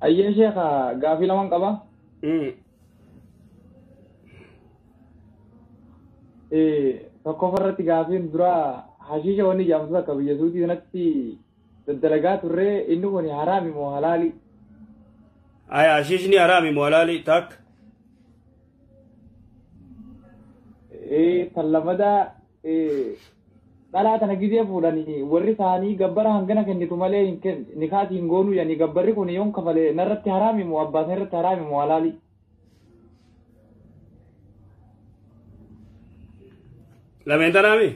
Ayyee sheekha, gaafii lamaan qaba. Tokkoffaa irratti gaafiin dura hashiisha wanni jedhamtu akka biyya Suudii sanatti daddalagaa turre, inni kun haraami moo halaali? Aya, hashiishni haraami moo halaali takka. Tan lammadaa, dhalaa tana gizee fuudhanii warri isaanii gabbara hangana kennitu malee hin nikaati hin goonuu jedhanii, gabbarri kun yoon kafale narratti haraami moo abbaa sana irratti haraami moo halaali? Lameen tanaami?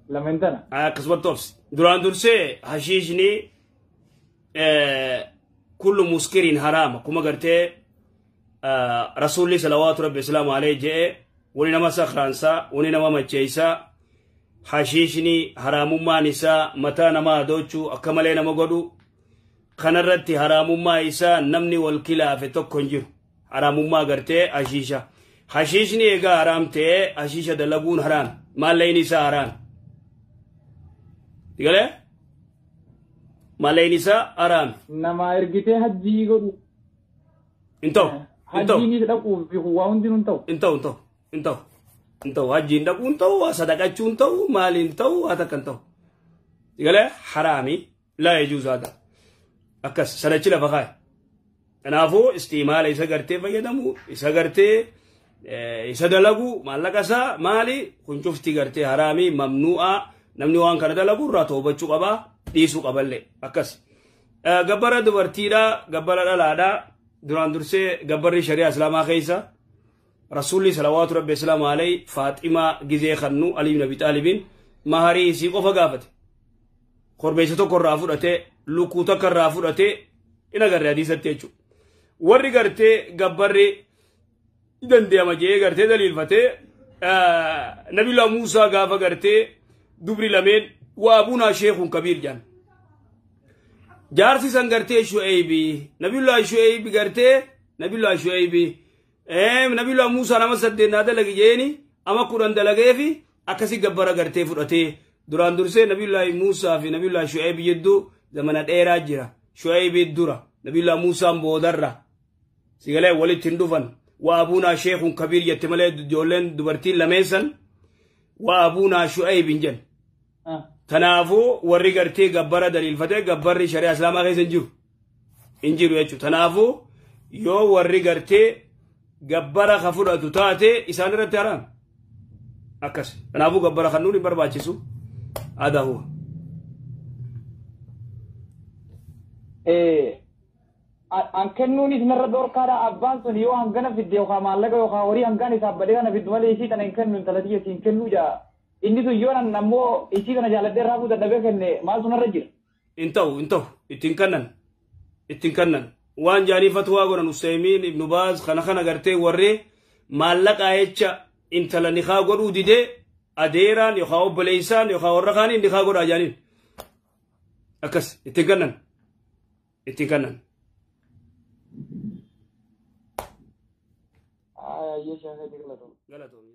Lameen tana. Akkasumatti obsi. Duraan dursee hashiishni kullu muskiriin haraama. Kuma gartee rasuulli salawaatu rabbi islaamu alayhi je'e, wani nama sakraansaa, wani nama macheeysaa, hashiishni haraamummaan isaa mataa nama adoochuu akka malee nama godhu kanarratti haraamummaa isaa namni wal kilaafe tokko hin jiru. Haraamummaa gartee hashiisha. Hashiishni egaa haraam ta'ee hashiisha dalaguun haraam. Maallaqni isaa haraam. Digalee? Maallaqni isaa haraam. Nama ergitee hajjii godhu. Hin ta'u. Hin ta'u. Hajjiin dhaquu fi waa hundinuu hin ta'u. Hin ta'u, hin ta'u. Hin ta'u. Hin ta'u. Hajjiin dhaquu hin ta'u, waa sadaqachuu hin ta'u, maali hin ta'u, waa takka hin ta'u. Digalee? Haraami. Laa yajuuzu hada. Akkas sadachi lafa kaa'e. Kanaafuu istiimaala isa gartee fayyadamu, isa gartee isa dalagu, maallaqa isaa maali kun cufti gartee haraamii mamnuu'aa, namni waan kana dalagu irraa toobachuu qabaa, dhiisuu qaballee akkas. Gabbara dubartiidhaa, gabbara dhalaadhaa, duraan dursee gabbarri shari'aa islaamaa keessa rasuulli salawaatu rabbi islaamu alayhi Faaximaa gizee kannu Ali ibn Abi Xaalibiin maharii isii qofa gaafate. Korbeessa tokko irraa fudhatee, lukkuu takka irraa fudhatee in agarre hadiisatti jechuudha. Warri gartee gabbarri dandeema jee gartee daliilfatee, Nabiyullah Muusaa gaafa gartee dubri lameen waa abunaa sheekun kabiir jedhan. Jaarsi san gartee Shu'eebi, Nabiyullah Shu'eebi gartee Nabiyullah Shu'eebi Nabiyullah Muusaa nama 8 naa dalagi jeeni ama 10 dalageefi akkasi gabbara gartee fudhatee. Duraan dursee Nabiyullah Muusaa fi Nabiyullah Shu'eebi jidduu zamana dheeraa jira. Shu'eebi dura, Nabiyullah Muusaan boodarra. Sigalee walitti hin dhufan. Waa abuunaa sheekun kabiir jette malee ijoolleen dubartiin lameen san waa abuunaa Shu'eeb hin jennu. Kanaafuu warri gartee gabbara daliilfatee, gabbarri shari'aa islaamaa keessa hin jiru. Hin jiru jechuudha. Kanaafuu yoo warri gartee gabbara ka fudhatu taate isaan irratti haraam. Akkas. Kanaafuu gabbara kan nuun hin barbaachisu. Aadaa huwa. An kennuunis narra dhorkaadha, abbaan sun yoo hangana fidde yookaan maallaqa yookaan horii hangaan isaaf badee kana fiddu malee isii tana hin kennu, intala tiyya siin kennuu jaa. Inni sun yoo nan ammoo isii tana jaaladhee raafuu dadhabee kenne maaltu narra jira? Hin ta'u, hin ta'u. Ittiin kannan. Ittiin kannan. Waan jaanii fatwaa godhan Usaymiin, Ibnu Baaz kana kana gartee warri maallaqaa jecha intala nikaa godhuu didee adeeraan yookaan obboleessaan yookaan warra kaaniin nikaa godhaa jaaniin. Akkas ittiin kannan. Ittiin kannan. Ayyee sheekha, galatoom. Galatoom.